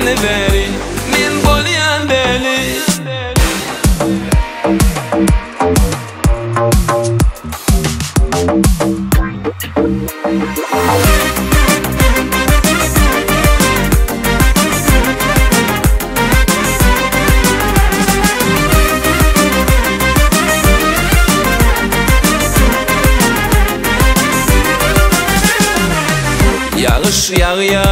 gelsene bäri, men bolýan däli. Ýagyş ýagýa,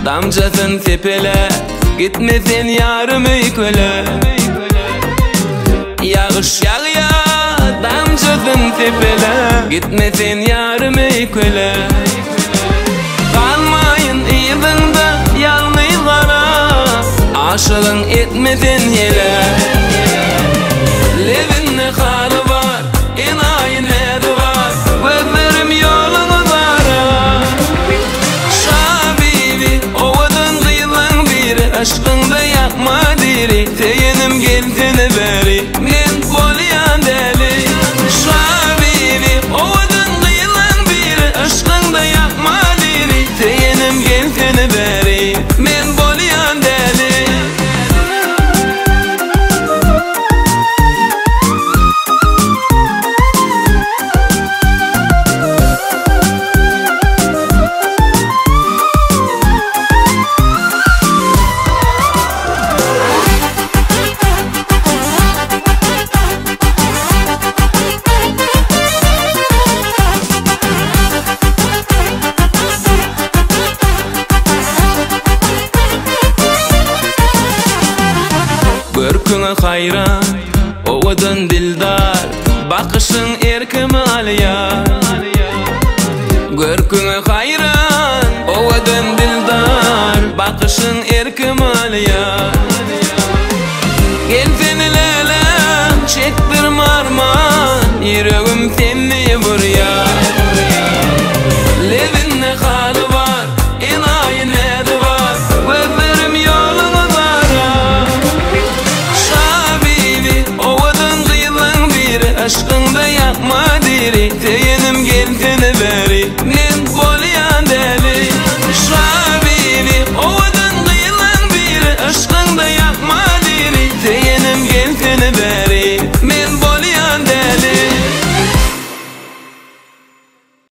damjasyn sepele, Gitme sen ýarym öýkele. Ýagyş ýagýa, damjasyn sepele, Gitme sen ýarym öýkele. Galmaýyn yzyňda ýalňyz gara, Aşygyň etme sen hele. Lebinde haly bar, enaýy näzi bar, Gözlerim ýoluňa zara. Şabibi, owadan gyzlaň biri, Yşkyňda ýakma diri, Söýenim gelsene bäri, Men bolýan däli. Şabibi, owadan gyzlaň biri, Yşkyňda ýakma diri, Söýenim gelsene bäri, Men bolýan däli. Görküňe haýran, owadan dildar, Bakyşyň erkimi alýar. Görküňe haýran, owadan dildar, Bakyşyň erkimi alýar. Gelsene läläm, çekdirme arman, Ýüregim sende burýar. Lebinde haly bar, enaýy näzi bar, Gözlerim ýoluňa zarar. Şabibi, owadan gyzlaň biri, Yşkyňda ýakma diri, Söýenim gelsene bäri, Men bolýan däli. Şabibi, owadan gyzlaň biri, Yşkyňda ýakma.